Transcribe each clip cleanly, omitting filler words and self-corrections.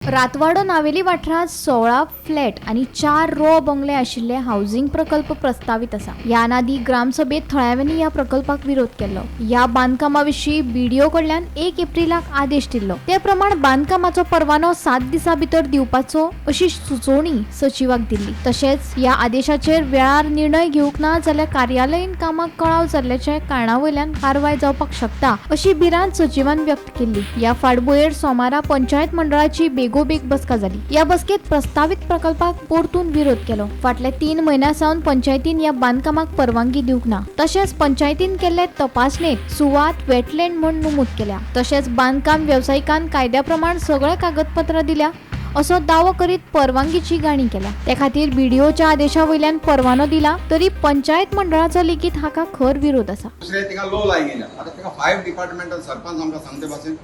रातवाडो नावेली वाठारांत 16 फ्लॅट आनी 4 रो बंगले आशिल्ले हावसिंग प्रकल्प प्रस्तावीत आसा. ह्या आदी ग्रामसभेत थळाव्यांनी ह्या प्रकल्पाक विरोध केल्लो. ह्या बांदकामा विशीं बीडीओ कडल्यान 1 एप्रिलाक आदेश दिल्लो. ते प्रमाण बांदकामाचो परवानो 7 दिसां भितर दिवपाचो अशी सुचोवणी सचिवाक दिल्ली. तशेंच ह्या आदेशाचेर वेळार निर्णय घेवंक ना जाल्यार कार्यालयीन कामाक कळाव जाल्ल्याच्या कारणा वयल्यान कारवाय जावपाक शकता अशी भिरांत सचिवान व्यक्त केल्ली. ह्या फाटभुंयेर सोमारा पंचायत मंडळाची बेगोबेग बसका जाली. ह्या बसकेत प्रस्तावीत प्रकल्पाक परतून विरोध केलो. फाटल्या 3 म्हयन्यां सावन पंचायतीन ह्या बांदकामाक परवानगी दिवंक ना. तशेंच पंचायतीन केल्ले तपासणेत सुवात वेटलँड म्हूण नमूद केल्या. तशेंच बांदकाम वेवसायिकान कायद्या प्रमाण सगळे कागदपत्रां दिल्या असो दावो करीत परवानगीची गाणी केल्या. ते खातीर बीडीओच्या आदेशा वयल्यान परवानो दिला तरी पंचायत मंडळाचो लेगीत हाका खर विरोध आसा. दुसरें, थिंगा लो लायंग एरिया. आतां थिंगा फायव डिपार्टमेंटल, सरपंच आमकां सांगते भाशेन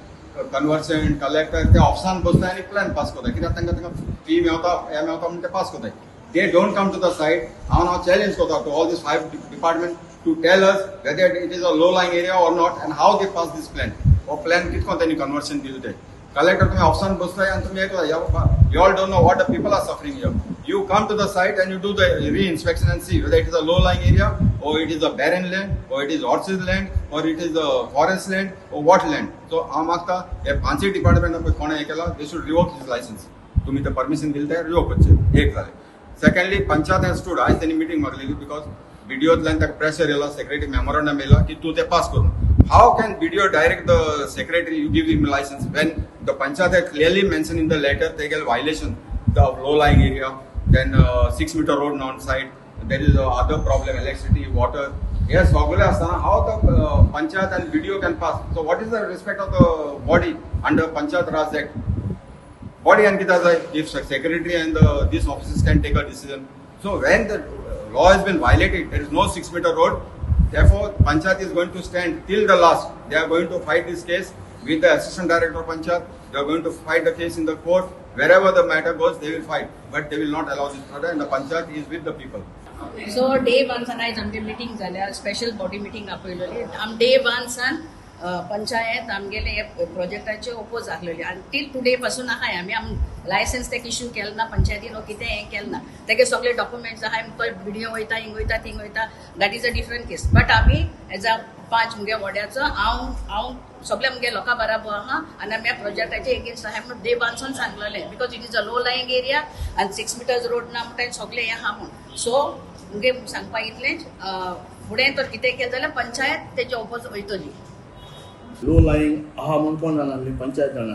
कन्वर्सन, कलेक्टर, ते ऑफिसान बसता आनी प्लॅन पास करता. कित्याक तांकां तांकां फी मेवता, हें मेवता म्हूण ते पास करताय. They don't come to the site. हांव हांव चॅलेंज करता to all these five department to tell us whether it is a low lying area or not and how they pass this plan. हो plan कितको त्यांनी conversion दिले ते. Collector, तुम्ही ऑफिसान बसताय आनी तुमी एक, you all don't know what the people are suffering here. You come to the site and you do the re-inspection and see whether it is a low-lying area or it is a barren land or it is horses land or it is a forest land or what land. So हांव मागता, हे पांचय department पळय कोणें हें केलां, they should revoke his license. तुमी ते परमिशन दिलें तें रिवोक करचें. एक जालें. Secondly, panchayat has stood. आयज तेणी मिटींग मागलेली because बीडीओतल्यान ताका प्रेशर येयला, सेक्रेटरी मेमोरंडम येयला की तूं तें पास करून. How can BDO direct the secretary, you give him license, when the panchayat had clearly mention in the letter तेगेले violation, the low lying area, then 6 meter road non site, there is other problem, electricity, water, हे सगळे आसतना how the panchayat and BDO can pass? So what is the respect of the body under Panchayat Raj Act? Body आनी कितें जाय if secretary and these officers can take a decision? So when the law has been violated, there is no 6 meter road. Therefore, Panchayat is going to stand till the last. They are going to fight this case with the assistant director of Panchayat. They are going to fight the case in the court. Wherever the matter goes, they will fight. But they will not allow this further, and the Panchayat is with the people. So day one सान आयज आमगे meeting जाल्या, special body meeting आपयलेली. आम day one सान पंचायत आमगेले हे प्रोजेक्टाचे oppose आसलेली आनी टील टुडे पासून आहाय. आमी आम लायसन्स तेका इश्यू केलें ना पंचायतीन वो कितें हें केलें ना. तेगे सगळे डॉक्युमेंट्स आहाय. तो बिडिओ वयता, हिंग वयता, थिंग वयता, that is a different case, but आमी एज अ पांच मुगे वॉड्याचो हांव हांव सगळे मुगे लोकां बराबर आहा आनी आमी ह्या प्रोजेक्टाचे एगेन्स्ट आहाय म्हणून डे वन सान सांगलेलें, because it is a low lying area आनी 6 मिटर्स रोड ना म्हणटा सगळें हें आहा म्हूण. सो मुगे सांगपा इतलेंच, फुडें तर कितें केलें जाल्यार पंचायत तेजे ओपोज वयतली. लो लाईंग आहा म्हूण कोण जाणा आसली? पंचायत जाणा.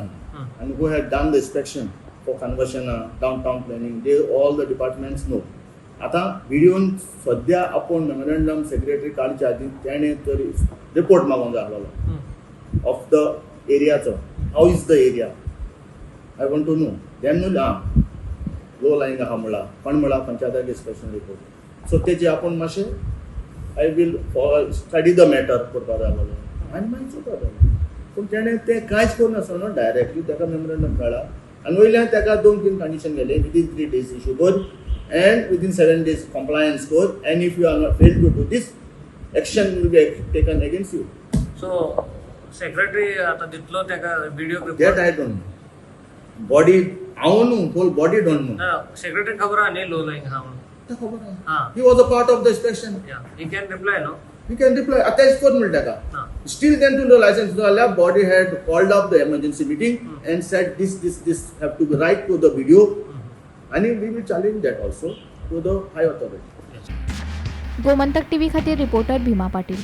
आनी who had done the inspection for conversion, downtown planning, they all the departments know. आतां बिडिओन सद्या आपूण मेमोरेंडम सेक्रेटरी काडच्या आदीं तेणें तरी रिपोर्ट मागोवंक जाय आसलेलो of the एरियाचो. How is the area, I want to know. Then न्हू आं लो लाईंग आहा म्हणला कोण म्हणला? पंचायताक इन्स्पेक्शन रिपोर्ट. सो तेजे आपूण मातशें I will study the matter करपा जाय आसलेलो आनी मागीर चोवपा जाय. पूण तेणें तें कांयच करूं नासतना डायरेक्टली ताका मेमोरंडम काडला आनी वयल्यान ताका दोन तीन कंडिशन गेले: विदीन 3 डेज इशू कर and within 7 days compliance कर, and if you are not fail to do this, action will be taken against you. So secretary आता दितलो ताका video? That I don't know. Body हांव न्हू, whole body don't know. Secretary खबर आहा न्ही लो lying आहा म्हणून? खबर. हा. He was a part of the inspection. He can reply, no? He can reply. Attach कर म्हणटा ताका. हा. Still then to the license जाल्यार body had called up the emergency meeting and said this, this, this have to be write to the BDO आणि we will challenge that also to the high authority. Gomantak TV खातीर reporter भीमा पाटील.